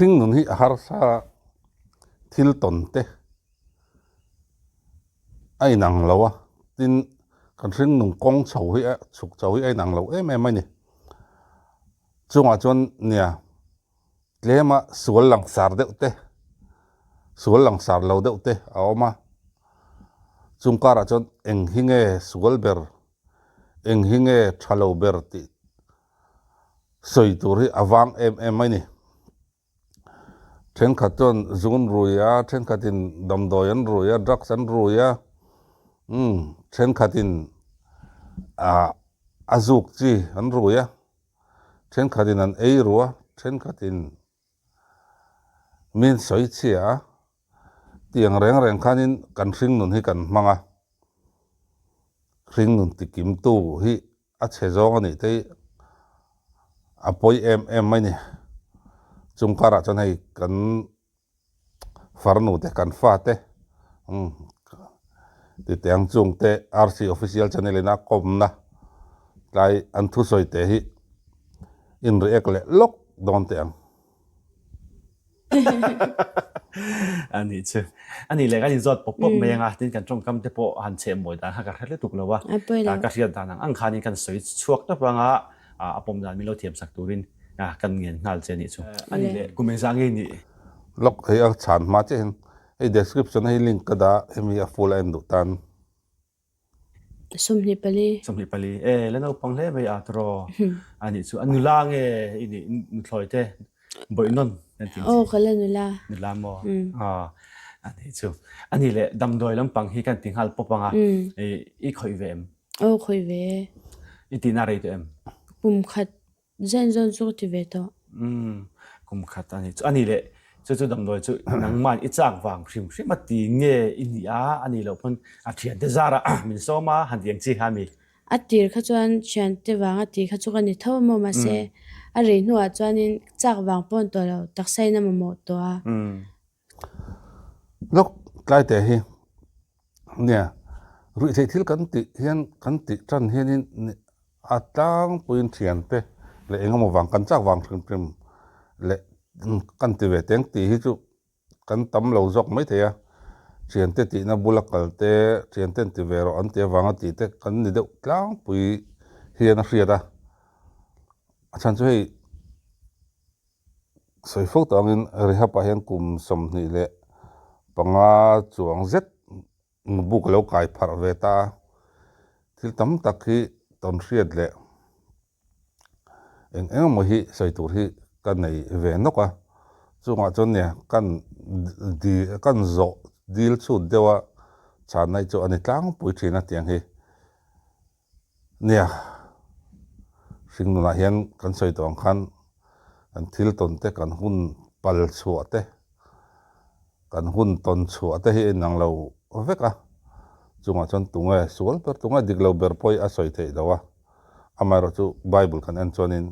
Hringnun hi a harsa thil tawn te a inang lo a, tin kan hringnun kawng chho hi a chhuk chho hi a inang lo em em a ni. Chungah chuan nia tlema sual langsar deuh te, sual langsar lo deuh te a awm a, chung karah chuan eng hi nge sual ber, eng hi nge tha lo ber tih sawi tur hi a vang em em mai ni. Thenkhat chuan zun rui a, thenkhatin damdawi an rui a, drugs an rui a, umm thenkhatin ah a zuk chi an rui a, thenkhatin an ei ru a, thenkhatin min sawi chhia a, tiang reng reng khanin kan hringnun hi kan hmang a, hringnun tikimtu hi a chhe zawng a nih te hi a pawi em em mai ni. Chung karah chuan hei kan farnu te kan fa te umm titiang chung te RC official channel in a kawmna tlai an thusawi te hi in react leh lawk dawn teh ang. A nih chu. A nih leh kan inzawt pawp pawp mai anga tin kan tawngkam te pawh han cheh mawi dan kha ka hre lutuk lo a. Ka hriat dan ang ang khanin kan sawi chhuak tawp anga a pawm dan min lo thiam sak turin kan ngen nghal che a nih chu. A nih leh kum engzah nge nih? Lawk hei a chhan hma chiah hian hei description a hi link ka dah hemi a full a en duh tan. 24. 24. E, la naupang hle mai a tiraw. A nih chu. A nula nge i nih nuthlawi te bawih nawn kan tih Aw, ka la nula. Nula maw? Aw, a nih chu. A nih leh damdawi lampang hi kan ti nghal pawp ang a. I khawih ve em? Aw, khawih ve e. I tihna rei tawh em? Kum khat Zen zawn chu ka ti ve tawh. Umm, kum khat a ni. Chu a ni leh, chu chu damdawi chu nangman i chak vang hrim hrim a ti nge i nih a, a nih loh pawn a thiante zarah min sawm a, han ti ang chi kha a mi? A tir kha chuan thiante vang a ti kha chu ka ni tho a maw, mahse a rei hnuah chuanin chak vang pawh a ni tawh lo, taksa in a mamawh tawh a. Lawk tlai teh hi nia ruihtheih thil kan tih hian kan tih tan hianin a tlangpuiin thiante leh eng emaw vang kan chak vang hrim hrim leh kan ti ve teng tih hi chu kan tam lo zawk mai thei a, thiante tihna bula kal te thianten ti ve rawh an ti avanga tih te kan ni deuh tlangpui hian a hriat a, a chhan chu hei. Sawi fo tawh angin Rehab ah hian kum 25 chuang zet buk a lo kai pharh ve ta a, thil tam tak hi tawn hriat leh eng eng emaw hi sawi tur hi ka nei ve nawk a, chungah chuan nia kan dil kan zawh dil chhut deuh a chhanna hi chu a ni tlangpui thin a tiang hi. Nia, hringnunah hian kan sawi tawh ang khan kan thil tawn te, kan hun pal chhuah te, kan hun tawn chhuah te hi a inang lo vek a. Chungah chuan tunge sual ber, tunge dik lo ber pawh hi a sawi theih lo a. Amaherawhchu Bible kan en chuanin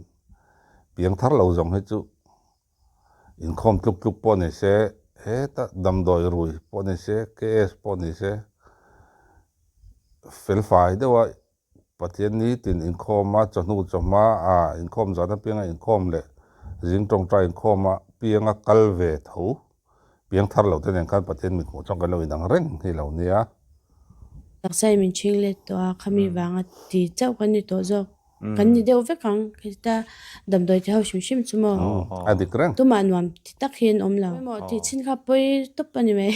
piang thar lo zawng hi chu inkhawm tluk tluk pawh ni se, heta damdawi rui pawh ni se, KS pawh ni se, felfai deuha Pathian nitin inkhawma chawhnu chawhma a inkhawm zan apianga inkhawm leh zing tawngtai inkhawma pianga kal ve tho piang thar lo te nen khan Pathian mithmuh chuan kan lo inang reng hi lo nia. Taksa in min chhing let tawh a, khami vanga ti chauh kan ni tawh zawk. Kan ni deuh vek ang, khita damdawi ti ho hrim hrim chu maw? A dik reng. Tumah nuam ti tak hi an awm lo. Pawimawh tih chhin kha pawi tawp a ni mai.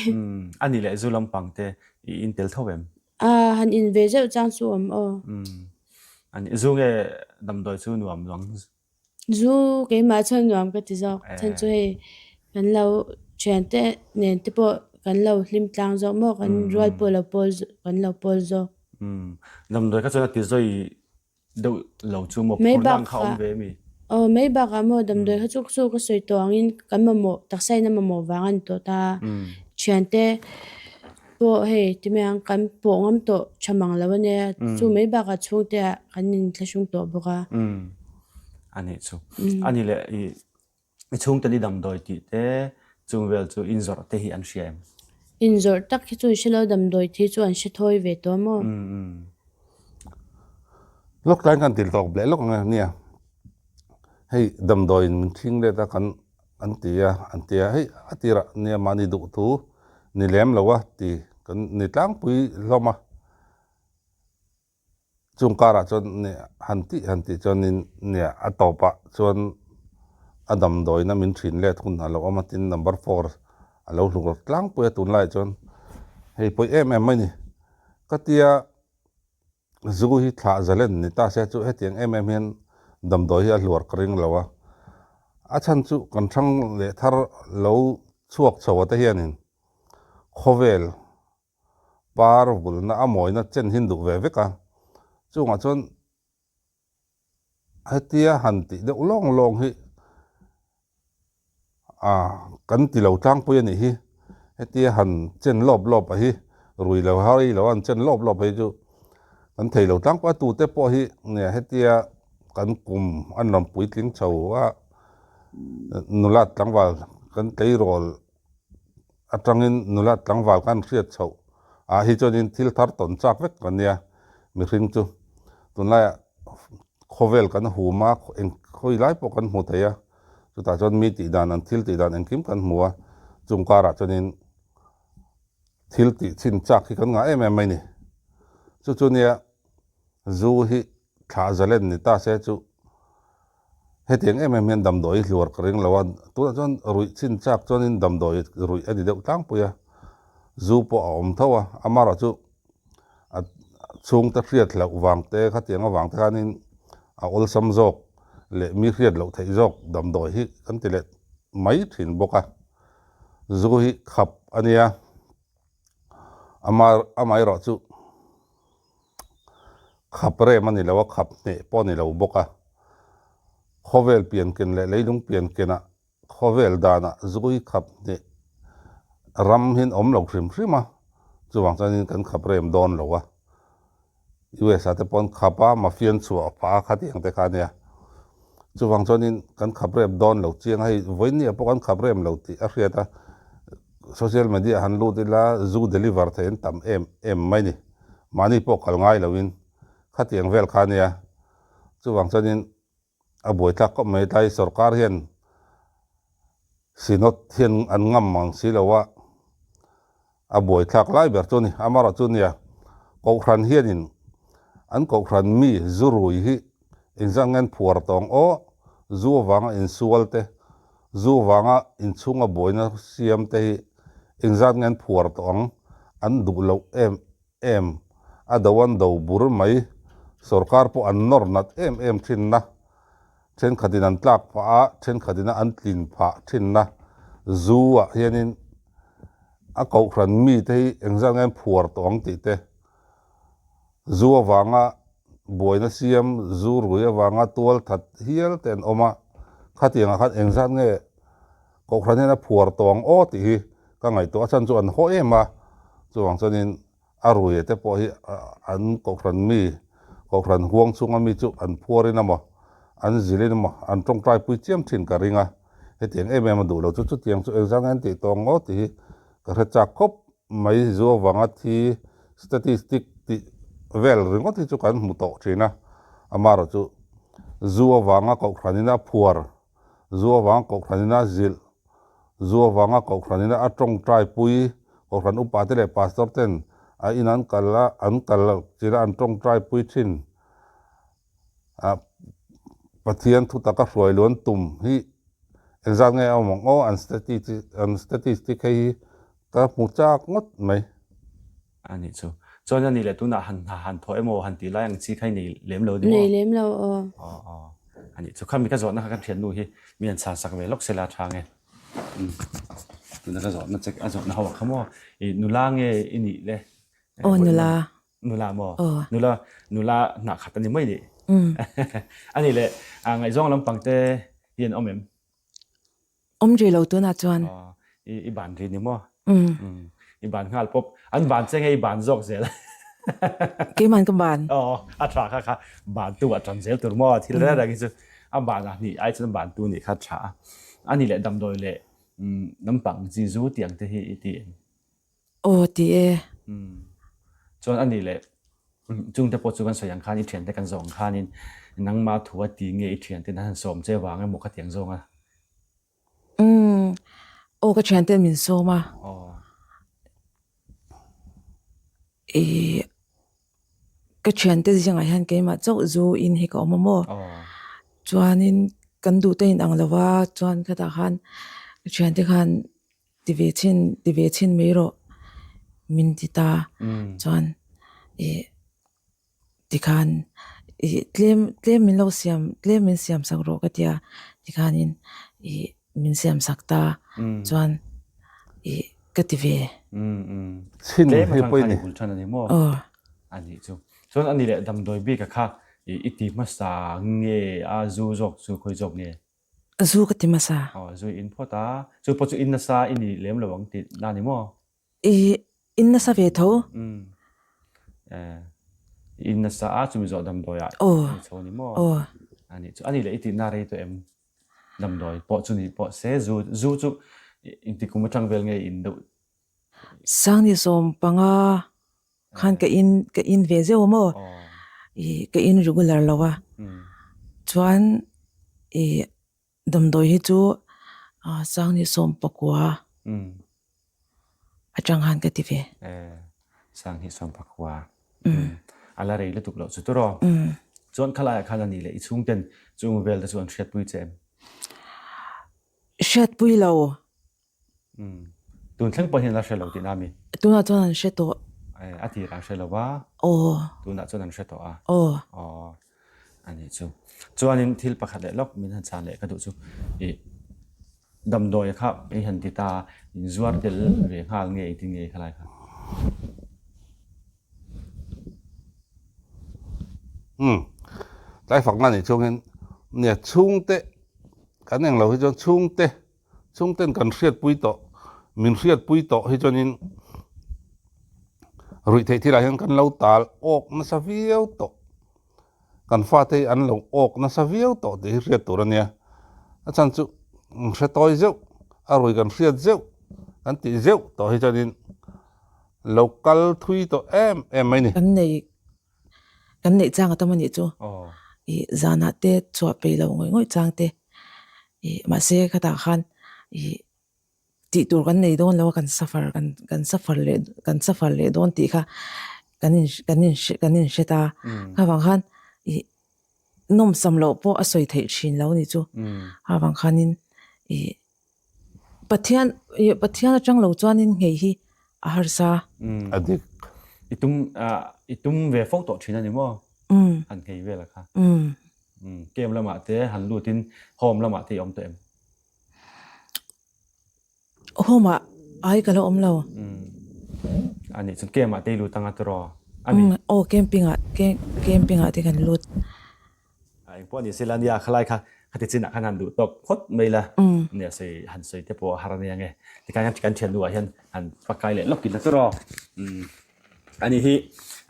A ni leh zu lampang te i in tel tho em? A han in ve zeuh chang chu awm aw. A ni, zu nge damdawi chu nuam luang? Zu keimah chuan nuam ka ti zawk. Chhan chu hei kan lo thiante nen te pawh kan lo hlim tlang zawk maw kan rual pawh lo pawl kan lo pawl zawk. Damdawi kha chuan a ti zawi deuh lo chu maw phurna ang kha a awm ve mi? Aw mai bakah maw damdawi kha chu chu ka sawi tawh angin kan mamawh taksa in a mamawh vang a ni tawh ta. Thiante Pawh hei ti mai ang, kan pawh ngam tawh tha mang lo a nia, chu mai bakah chhungte ah kan inthlahrung tawh bawk a. Umm a nih chu. A nih leh i i chhungten i damdawi tih te chung vel chu inzawrh te hi an hria em? Inzawrh tak hi chu an hre lo, damdawi tih chu an hre thawi ve tawh maw? Umm. Lawk tlaiin kan til tawk bleh lawk ang e nia. Hei damdawiin min thing let a kan. an ti a, an ti a, hei a tirah nia mahni duh thu ni lem lo a ti kan ni tlangpui hlawm a. Chung karah chuan nia han tih han tih chuanin nia a tawpah chuan a damdawina min thin let hun a lo awm a, tin number four a lo hluk tlangpui a tunlaiah chuan hei pawi em em mai ni. Ka tia zu hi thlah zalen ni ta se chu hetiang em em hian damdawi hi a hluar ka ring lo a, a chhan chu kan hrang leh thar lo chhuak chho a te hianin khawvel par vulna a mawina chen hi an duh ve vek a, chungah chuan hetia han tih deuh lawng lawng hi ah kan ti lo tlangpui a nih hi, hetia han chen lawp lawp a hi rui lo har i lo an chen lawp lawp a hi chu kan thei lo tlangpui a, tute pawh hi hetia kan kum an rawn puitling chho a nula tlangval kan tleirawl atangin nula tlangval khan hriat chhoh ah hi chuanin thil thar tawn chak vek kan nia mihring chu tunlaiah khawvel kan hum a eng khawi lai pawh kan hmu thei a chutah chuan mi tih dan an thil tih dan engkim kan hmu a chung karah chuanin thil tih chhin chak hi kan ngah em em mai ni chu chu nia zu hi thlah zalen ni ta se chu. Hetiang em em hian damdawi hluar ka ring lo a, tunah chuan ruih chin chak chuanin damdawi ruih a ni deuh tlangpui a, zu pawh a awm tho a, amaherawh chu a chhungte hriat hlauh vang te khatiang avang te khanin a awlsam zawk leh mi hriat loh theih zawk damdawi hi kan ti leh mai thin bawk a, zu hi khap a nia, amaherawh chu. Khap rem a ni lo a, khap hneh pawh a ni lo bawk a. Khawvel pianken leh leilung piankenah khawvel danah zui khap hneh ram hian awm lo hrim hrim a, chuvang chuanin kan khap rem dawn lo a. US ah te pawh an khap a, mafian chhuah phah a khatiang te kha a nia. Chuvang chuanin kan khap rem dawn lo chiang a, hei vawinia pawh kan khap rem lo tih a hriat a. Social media han lut ila zu deliver thei an tam em em mai ni. Mahni pawh kal ngai loin khatiang vel kha ania. Chuvang chuanin a buaithlak khawp mai tlai sorkar hian synod hian an ngam ang si lo a, a buaithlak lai ber chu a ni. Amaherawhchu chu nia Kohhran hianin an Kohhran mi zu rui hi Engzah nge an phuar tawng aw? Zu avanga insual te, zu avanga inchhunga buaina siam te hi engzat nge an phuar tawh ang? An duh loh em em, a do an do bur mai. Sorkar pawh an nawr nat em em thinna, thenkhatin an tlak phah a, thenkhatin an tlin phah thinna. Zu ah hianin a kohhran mite hi engzat nge an phuar tawh ang tih te, Zu avanga buaina siam, zu rui avanga tual that hial te an awm a, khatiangah khan engzat nge Kohhran hian a phuar tawh ang aw tih hi ka ngaihtuah a chhan chu an haw em a, chuvang chuanin a ruia te pawh hi an Kohhran mi, Kohhran huang chhunga mi chu an phuarin emaw, an zilin emaw an tawngtai pui chiam thin ka ring a, hetiang em em a duh lo chu chutiang chu engzat nge an tih tawh ang aw tih hi ka hre chak khawp. Mai zu avanga thi statistic tih vel ringawt hi chu kan hmu tawh thin a, amaherawh chu zu avanga kohhranin a phuar, zu avanga kohhranin a zilh, zu avanga kohhranin a tawngtai pui, kohhran upa te leh pastor ten a in an kal a, an kal chilh a an tawngtai pui thin a, Pathian thutaka hruai luan tum hi engzat nge a awm ang aw an statistic hei hi Ka hmu chak ngawt mai. A nih chu. Chuan a nih leh tunah han hna han thawh emaw han tih lai ang chi kha i nei lem lo ni maw? Nei lem lo aw. Aw aw. A nih chu. Khami ka zawhna kha ka thiannu hi mi an chhan sak ve lawk sela a tha nge. Umm. Tuna ka zawhna che a zawhna ho ah kha maw? I nula nge i nih le? Aw nula. Nula maw? Aw. Nula nula hnah khat a ni mai nih. Umm. A nih leh ngaihzawng lampang te hi an awm em? Awm rih lo tunah chuan. I i ban rih ni maw? Umm. I ban nghal pawp. An ban che nge i ban zawk zel? Keiman ka ban. Aw, a tha kha kha ban tu ah tan zel tur maw? Thil reng reng hi chu a ban ah hnih ai chuan ban tu nih kha tha a. A nih leh damdawi leh nampang chi zu tih ang te hi i ti em? Aw ti e. Umm. Chuan a nih leh chungte pawh chu kan sawi ang khan i thiante kan zawh ang khanin nangma thu a ti nge i thianten an han sawm che vang emaw khatiang zawng a? Umm. Aw ka thianten min sawm a. Ih ka thiante zingah hian keimah chauh zu in hi ka awm a maw? Chuanin kan duh te in ang lo va chuan khatah khan ka thiante khan ti ve chhin ti ve chhin mai rawh min ti ta chuan ih Tikhan ih tlem tlem min lo siam tlem min siam sak rawh ka tia tikhanin ih min siam sak ta chuan ih ka ti ve. Chhin Tlem hei atang pawh i khan ni. i bul than a ni maw? Aw. A nih chu. Chuan a ni leh damdawi bik a kha ih i ti hmasa nge a zu zawk chu khawi zawk nge? Zu ka ti hmasa. Aw zu i in phawt a, chu pawh chu in nasa i ni lem lo ang tih na ni maw? I in nasa ve tho. Umm. Eh. I in nasa a chumi zawh damdawi ah i chho ni maw? Aw. A nih chu. A nih leh i tihna rei tawh em? Damdawi pawh chu ni pawh se zu zu chu inti kum atang vel nge i in deuh? Sangni 15 khan ka in ka in ve zeuh a maw? I ka in regular lo a. Chuan i Damdawi hi chu Sangni 19 atang han ka ti ve. Sangni 19. A la rei lutuk loh chu tur aw. Chuan khalaiah khan a nih leh i chhungten chung vel te chu an hriatpui che em? Hriatpui lo. Tun thleng pawh hian an la hre lo tihna ami? Tunah chuan an hre tawh. A tirah an hre lo va. Aw. Tunah chuan an hre tawh a. Aw. Aw. A nih chu. Chuanin thil pakhat leh lawk min han chhan leh ka duh chu i damdawi kha i han ti ta in zuar tel ve nghal nge engtin nge khalai kha? Umm. Tlai fakna nih chungin nia chhungte kan englo hi chuan chhungte Chungten kan hriatpui tawh, min hriatpui tawh hi chuanin ruih theih thilah hian kan lo tal awk nasa viau tawh. Kan fate hi an lo awk nasa viau tawh tih hi hriat tur a nia. A chhan chu hre tawi zeuh, a rui kan hriat zeuh, kan tih zeuh tawh hi chuanin lo kal thui tawh em em mai ni. Kan nei Kan neih chang a tam a nih chu. Ih zanah te chhuah peih loh ngawih ngawih chang te ih mahse khatah khan ih tih tur kan nei dawn lo a kan suffer kan kan suffer leh kan suffer leh dawn tih kha kan in kan in kan in hre ta. Khavang khan ih nawmsam loh pawh a sawi theih thin lo a nih chu. Khavang khanin ih Pathian ih Pathian atang lo chuanin nghei hi a harsa. A dik. I tum i tum ve fo tawh thin a ni maw? Han nghei vel a kha. Camp lamah te han lutin home lamah te i awm tawh em? Home ah ai ka lo awm lo. A nih chuan camp ah te i lut anga tiraw? A mi? Aw camping ah camping ah te kan lut. Engpawh ni se la nia khalai kha khati chinah khan han duh tawk phawt mai la nia sawi han sawi te pawh a har ania nge tikhan kan kan thiannu ah hian han pakai leh lawk in la chu rawh ani hi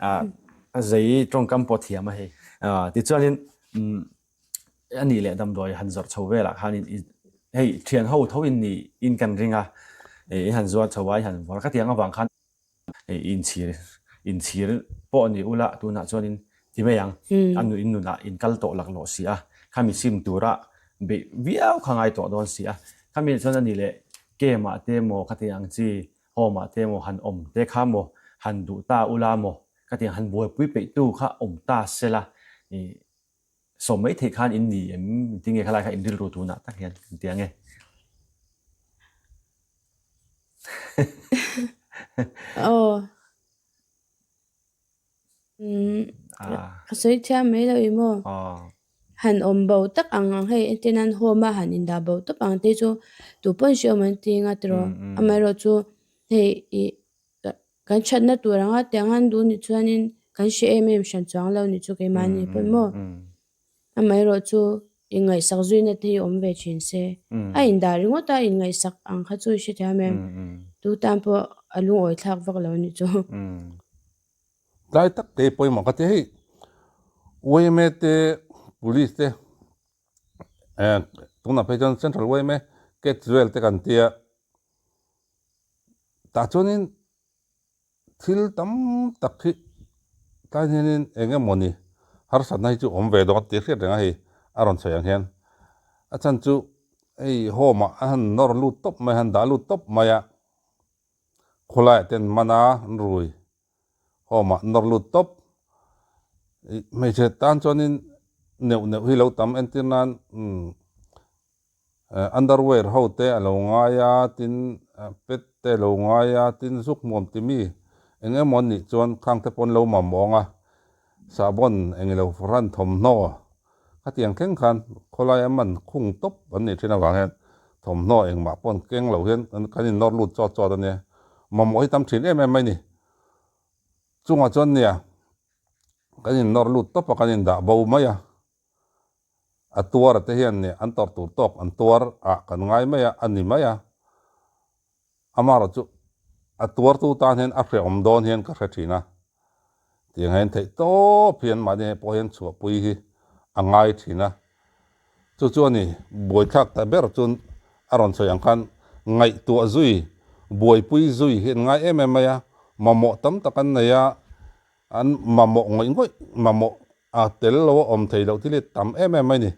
a zei tawngkam pawh thiam a hei tichuanin ani leh damdawi han zawrh chho velah khanin hei thian ho tho in ni in kan ring a i han zuar chho a i han vawrh ka tiang avang khan Inchhir inchhir pawh ni ula tunah chuanin ti mai ang. A nu in nunah in kal tawh laklawh si a, khami sim tura beih viau kha ngai tawh dawn si a. Khami chuan a nih leh camp ah te maw ka ti ang chi, home ah te maw han awm te kha maw han duh ta ula maw ka ti ang, han buaipui peihtu kha awm ta sela ih sawm mai theih khan in ni em tinge khalai kha in rilru tunah tak hian kan ti ang e. Aw. Ka sawi thiam mai lo i maw? Han awm bo tak ang ang hei entir nan home a han indah bo tawp ang te chu tu pawn hre awm an ti anga tiraw. Amaherawh chu hei ih kan thatna tur anga tiang han duh ni chuanin kan hre em em hran chuang lo ni chu keimahni pawn maw? Amaherawh chu inngaihsak zuina te hi awm ve thin se. A indah ringawt a, inngaihsak ang kha chu i hrethiam em? Tu tan pawh a lungawi thlak vak lo ni chu. Tlai tak te pawimawh ka ti hei yma te police te eh tunah phei chuan central yma catzuel te kan tia tah chuanin Thil tam tak hi tlai hianin eng emawni harsatna hi chu awm ve dawn tih hriat reng a hei a rawn sawi ang hian a chhan chu. hei home ah an han nawr lut tawp mai a, an han dah lut tawp mai a, khawlaiah te an man a, an rui home ah nawr lut tawp. Ih hmeichhe tan chuanin neuh neuh hi lo tam entir nan umm Underwear ho te a lo ngai a, tin pet te a lo ngai a, tin zuk hmuam ti mi eng emaw an nih chuan khang te pawh an lo mamawng a, sahbawn eng ilo ran thawmhnaw khatiang thleng khan khawlai a man khung tawp an nih thin avang hian thawmhnaw engmah pawh an keng lo hian kan innawr lut chawt chawt a nia, mamawh hi tam thin em em mai ni. Chungah chuan nia kan innawr lut tawp a, kan indah bo mai a. A tuar te hian nih an tawrh tur tawk an tuar ah kan ngai mai a, a ni mai a. Amaherawh chu a tuartu tan hian a hrehawm dawn hian ka hre thin a. Tiang hian theih tawp hian mahni pawh hian chhuahpui hi a ngai thin a. Chu chu a ni, buaithlak ta ber chu a rawn sawi ang khan ngaihtuah zui, buaipui zui hi an ngai em em mai a, mamawh tam tak an nei a, an mamawh ngawih ngawih, mamawh A tel lo a awm thei loh thil hi tam em em mai ni.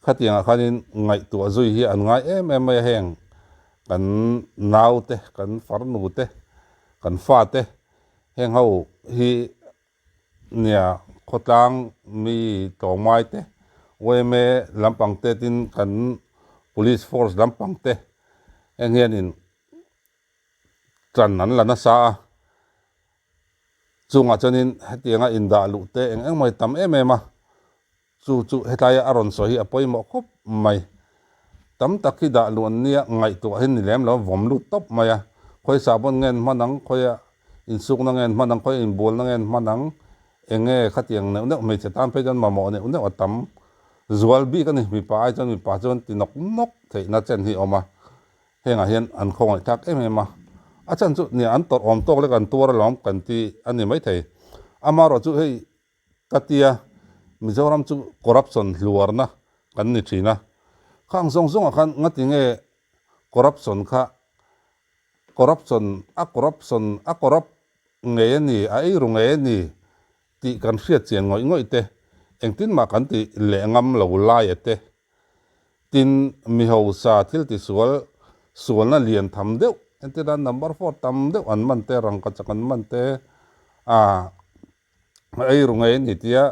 Khatiangah khanin ngaihtuah zui hi an ngai em em mai a heng kan nau te, kan farnu te, kan fa te heng ho hi nia khawtlang mi tlawmngai te, yma lampang te tin kan police force lampang te heng hianin tan an la nasa a. Chungah chuanin hetianga indah luh te eng eng mai tam em em a, chu chu hetlaia a rawn sawi hi a pawimawh khawp mai. Tam tak hi dah luh an nia ngaihtuah hi ni lem lo, vawm lut tawp mai a. Khawi sahbawn nge an hman ang, khawia insukna nge an hman ang, khawia inbualna nge an hman ang, eng nge khatiang neuh neuh hmeichhe tan phei chuan mamawh neuh neuh a tam zual bik a ni. Mipa ai chuan mipa chuan ti nawk nawk theihna chen hi a awm a. Hengah hian an khawngaih thlak em em a, a chhan chu nia an tawrh awm tawk lek an tuar alawm kan ti a ni maithei. Amaherawh chu hei ka tia Mizoram chu corruption hluarna kan ni thin a, khang zawng zawngah khan ngati nge corruption kha corruption a corruption a corrupt ngei a ni a eiru ngei a ni tih kan hriat chian ngawih ngawih te engtin mah kan ti leh ngam lo laia te Tin, mi hausa thil tisual sualna lian tham deuh, entirna number four tam deuh an man te, rangkachak an man te, ah ei ru ngei a ni tia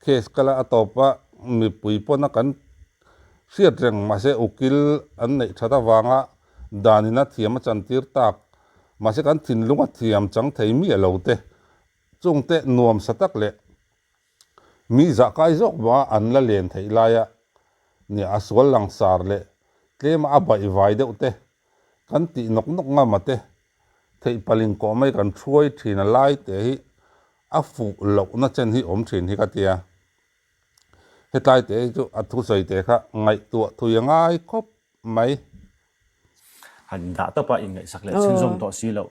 case kala a tawpa mipui pawna kan hriat reng mahse ukil an neih that avanga danin a thiam a chantir tak mahse kan thinlung a thiam chang thei miah lo te chungte nuamsa tak leh Mi zahkai zawk vanga an la len theih laia nia a sual langsar leh tlema a baih vai deuh te, kan tih nawk nawk ngama te, theih palin kawh mai kan hruai thin a lai te hi a fuh lohna chen hi awm thin hi ka tia. Hetlai te hi chu a thusawi te kha ngaihtuah thui a ngai khawp mai. Han dah tawp a inngaihsak leh chhunzawm tawh si loh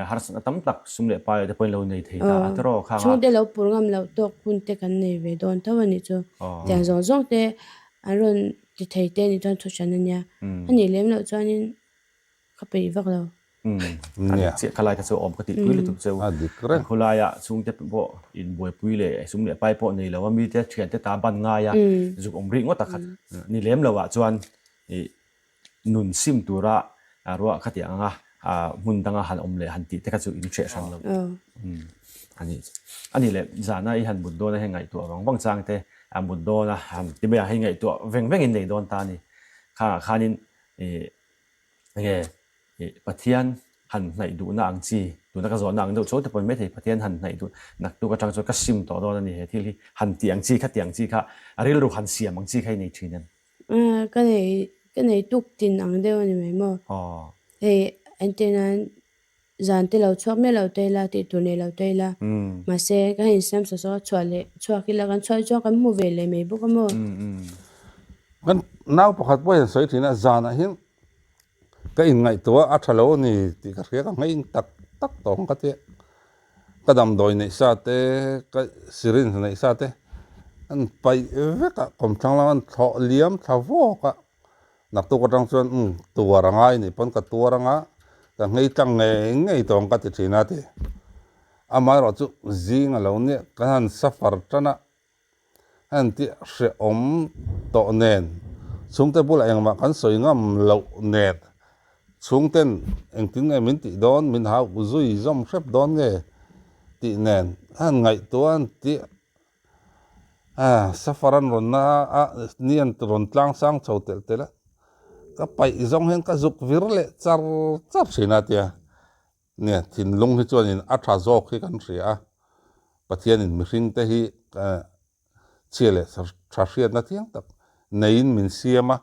harsatna tam tak sum leh pai te pawhin lo nei thei ta a tiraw khang a. Chhungte lo pur ngam loh tawk hun te kan nei ve dawn tho a nih chu. Tiang zawng zawng te an rawn ti thei te nih chuan thu hran a nia. A nih lem loh chuanin ka peih vak lo. A dik chiah khalai kha chu awm ka tihpui lutuk cheu. Khawlaia chhungte pawh inbuaipui leh sum leh pai pawh nei lo a mite thiante ta ban ngai a zuk awm rih ngawt a khat ni lem lo ah chuan ih nun sim tura ruah khatiang anga hmun danga han awm leh han tih te kha chu in hreh hrang lo. A ni a ni leh zana i han mut dawn a hei ngaihtuah vang vang chang te a mut dawn a han ti mai a hei ngaihtuah veng veng in nei dawn ta a ni. Khangah khanin ih enge ih Pathian han hnaih duhna ang chi tuna ka zawhna ang deuh chaw te pawh ni maithei Pathian han hnaih duh naktuk atang chuan ka sim tawh dawn a ni he thil hi han tih ang chi kha tih ang chi kha a rilru han siam ang chi kha i nei thin em? Ka nei ka nei tuk tin ang deuh a ni mai maw? Hei entir nan zan te lo chhuak miah lo ta ila tih tur nei lo ta ila mahse kan insiam sawk sawk a chhuah leh chhuak ila kan chhuah chuan kan hmu ve leh mai bawk a maw? Kan nau pakhat pawh hian sawi thin a zanah hian Ka inngaihtuah a tha lo a ni tih ka hria ka ngei tak tak tawh ang ka tia. Ka damdawi neih sa te, ka syringe neih sa te an paih vek a, kawmthlang lam an thlawh liam thla vawk a. Naktuk atang chuan umm tuar a ngai nih pawn ka tuar anga ka ngei tlang ngei ngei tawh ang ka ti thin a ti. Amaherawh chu zing a lo nia ka han suffer tan a. Heng tih hrehawm tawh nen Chhungte bulah engmah kan sawi ngam loh nen chhungten engtin nge min tih dawn, min hau zui zawm hrep dawn nge tih nen a han ngaihtuah a han tih a, safar an rawn na a, ni an rawn tlang sang chho telh telh a, ka paih zawng hian ka zuk vir leh char char thin a tia. Nia, thinlung hi chuanin a tha zawk hi kan hria a, Pathianin mihringte hi chhia leh tha hriatna thiang tak neiin min siam a,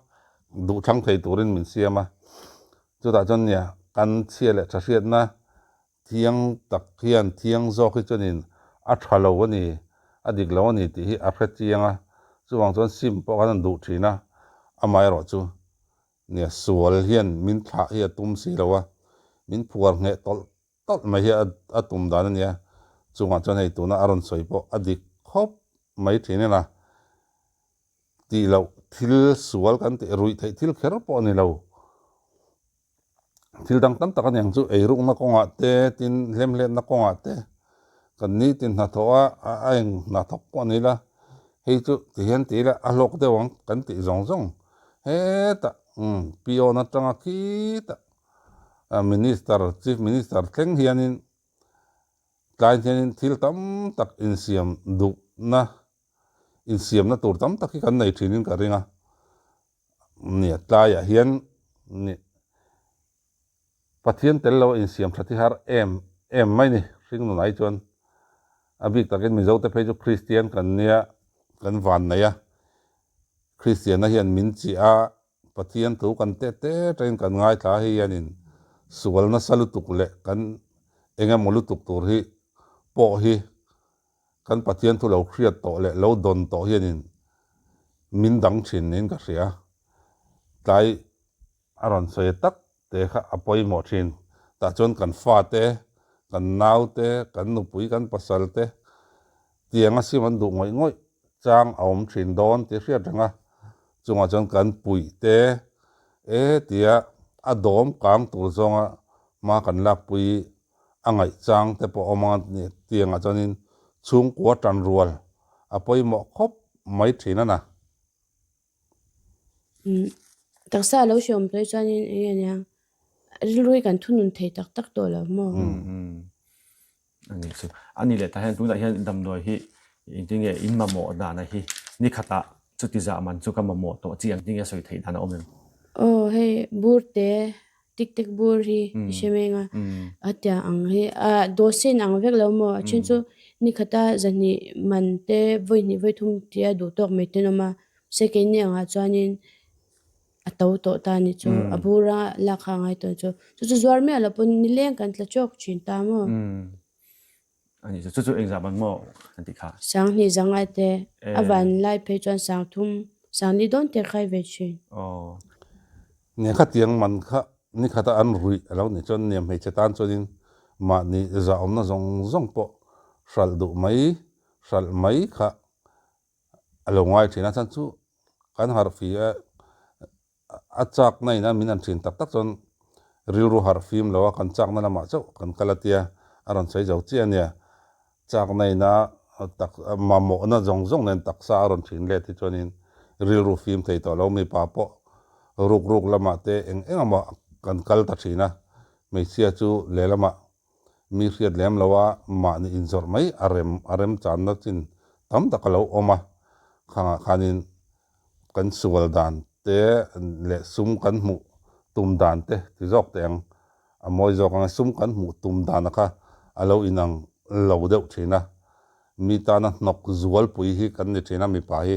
duhthlang thei turin min siam a. Chutah chuan nia, kan chhia leh tha hriatna thiang tak hian thiang zawk hi chuanin a tha lo a ni, a dik lo a ni tih hi a hre chiang a. Chuvang chuan sim pawh kan han duh thin a, amaherawhchu Nia, sual hian min thlah hi a tum si lo a, min phuar ngheh tawlh tawlh mai hi a tum dan a nia. Chungah chuan hei tuna a rawn sawi pawh a dik khawp mai thin ila, tih loh thil sual kan tih ruih theih thil kher pawh a ni lo. Thil dang tam tak a niang chu eirukna kawngah te, tin hlemhletna kawngah te kan nitin hnathawh a, a eng hnathawk pawh a ni la, hei chu ti hian ti ila a hlawk deuh ang kan tih zawng zawng hetah umm peon atanga khitah minister chief minister thleng hianin tlai hianin thil tam tak insiam duhna insiamna tur tam tak hi kan nei thinin ka ring a. Nia, tlaiah hian ni Pathian tel lo a insiam tha thi har em em mai ni, hringnun ai chuan a bik takin Mizo te phei chu Kristian kan nia, kan van nei a, Kristianna hian min chiah a, Pathian thu kan tet te tangin kan ngaithla a, hei hianin sual nasa lutuk leh kan eng emaw lutuk tur hi pawh hi Kan Pathian thu lo hriat tawh leh lo dawn tawh hianin min dang thin niin ka hria. Tlai a rawn sawi tak te kha a pawimawh thin. Tah chuan kan fate, kan naute, kan nupui, kan pasal te tiang a sim an duh ngawih ngawih chang a awm thin dawn tih hriat reng a. Chungah chuan kan puih te e tia a dawm kang tur zawnga hma kan lakpui a ngaihchang te pawh a awm a ni tiangah chuanin chhungkua tan rual a pawimawh khawp mai thin a na. Umm taksa a lo hreawm phei chuanin eng nge nia rilru hi kan thunun thei tak tak tawh lo maw? Umm a ni chu a ni leh tah hian tunah hian damdawi hi engtin nge in mamawh dana hi ni khatah chuti zah man chu ka mamawh tawh chi ang tinge sawi theih dan a awm em? Aw hei bur te Tik tek bur hi i hre meng a, a tia ang hi a dawhsen ang vek lo maw a then chu ni khata zahnih man te vawi hnih vawi thum tia duh tawk mai ten awm a mahse keini angah chuanin a to tawh ta a ni chu a bur a lak kha a ngai tawh chu chu chu zuar miah loh pawn nileng kan tla chawk thin ta maw. A nih chu, chu chu engzah ban maw an tih kha? Sanghnih zangai te, a van lai phei chuan sang thum, sangni dawn te khai ve thin. Aw. Nia khatiang man kha ni khata an ruih a lo nih chuan nia hmeichhe tan chuanin mahni zahawmna zawng zawng pawh hralh duh mai, hralh mai kha a lo ngai thin a, chhan chu kan harh fi a, a chakna in a min han thin tak tak chuan rilru harh fim lo a, kan chakna lamah chauh kan kal a tia a rawn sawi zo chiah a nia, chakna in a tak mamawhna zawng zawng nen taksa a rawn thin let hi chuanin rilru fim thei tawh lo, mipa pawh ruk ruk lamah te eng eng emaw kan kal ta thin a, hmeichhia chu lehlamah Mi hriat lem lo a, mahni inzawrh mai a rem a remchanna chin tam tak a lo awm a, khangah khanin kan sual dan te leh sum kan hmuh tum dan te ti zawk teh ang, a mawi zawk ang e, sum kan hmuh tum dana kha a lo inang lo deuh thin a, mi tana hnawk zualpui hi kan ni thin a mipa hi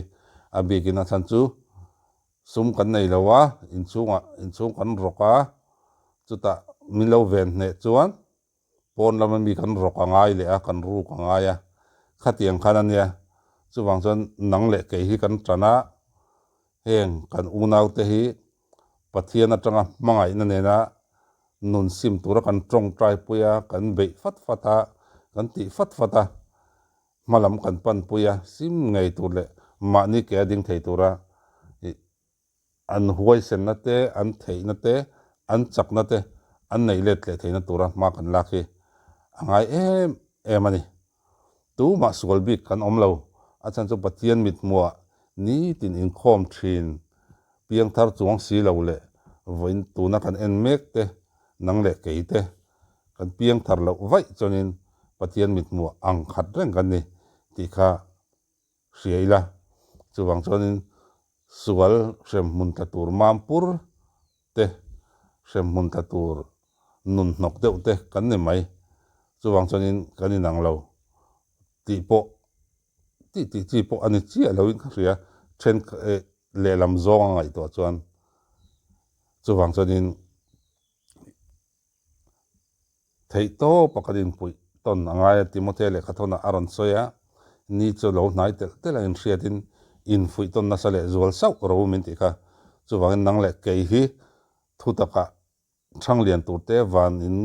a bikin a chhan chu Sum kan nei lo a, inchhungah inchhung kan rawk a, chutah min lo ven hneh chuan pawn lama mi kan rawk a ngai leh a, kan ruk a ngai a, khatiang khan a nia. Chuvang chuan nang leh kei hi kan tan a, heng kan unaute hi Pathian atanga hmangaihna nena nun sim tura kan tawngtai pui a, kan beih fat fat a, kan tih fat fat a, Hma lam kan panpui a, sim ngei tur leh mahni ke a ding thei tura ih an huaisenna te, an theihna te, an chakna te an neih let leh theihna tura hma kan lak hi a ngai em em a ni. Tumah sual bik kan awm lo, a chhan chu Pathian mithmuah nitin inkhawm thin. Piangthar chuang si lo leh vawiin tuna kan en mek te, nang leh kei te kan piangthar loh vaih chuanin Pathian mithmuh ang khat reng kan ni tih kha hria ila. Chuvang chuanin sual hremhmun tla tur mampur te, hremhmun tla tur nun hnawk deuh te kan ni mai. Chuvang chuanin kan inang lo tih pawh tih tih chi pawh a ni chiah loin ka hria. Then lehlam zawng a ngaihtuah chuan chuvang chuanin Theih tawpa kan inpuih tawn a ngai a, Timothea lehkha thawnah a rawn sawi a, ni chu lo hnai telh telh a inhriatin infuih tawn nasa leh zual sauh ro min tih kha. Chuvangin nang leh kei hi thu takah thang lian tur te van in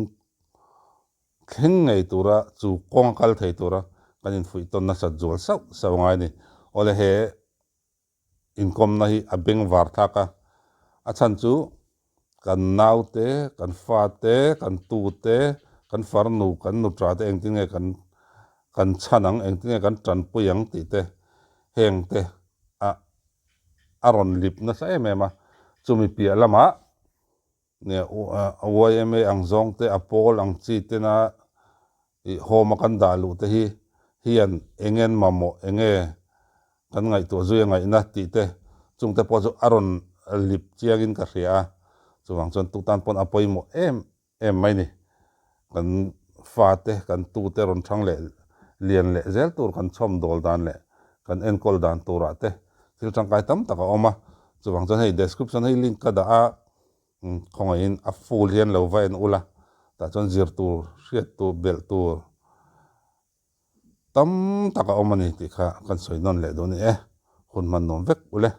thleng ngei tura chu kawng a kal thei tura kan infuih tawn nasat zual sauh sauh a ngai a ni. Awle he Inkawmna hi a bengvar thlak a, a chhan chu kan naute, kan fate, kan tute, kan farnu, kan nutra te engtin nge kan kan chhan ang, engtin nge kan tanpui ang tih te heng te a a rawn lip nasa em em a, chumi piah lamah Yma ang zawng te, a pawl ang chi tena ih home a kan dah luh te hi hian eng nge an mamawh, eng nge kan ngaihtuah zui a ngaihna tih te chung te pawh chu a rawn lip chiangin ka hria a, chuvang chuan tu tan pawn a pawimawh em em mai ni. Kan fate, kan tute rawn thang leh lian leh zel tur kan chhawm dawl dan leh kan enkawl dan turah te thil tangkai tam tak a awm a, chuvang chuan hei description hei link ka dah a, Khawngaihin a full hian lo va en ula, tah chuan zir tur, hriat tur, belh tur tam tak a awm a ni tih kha kan sawi nawn leh duh a ni e. Hun hman nuam vek ule.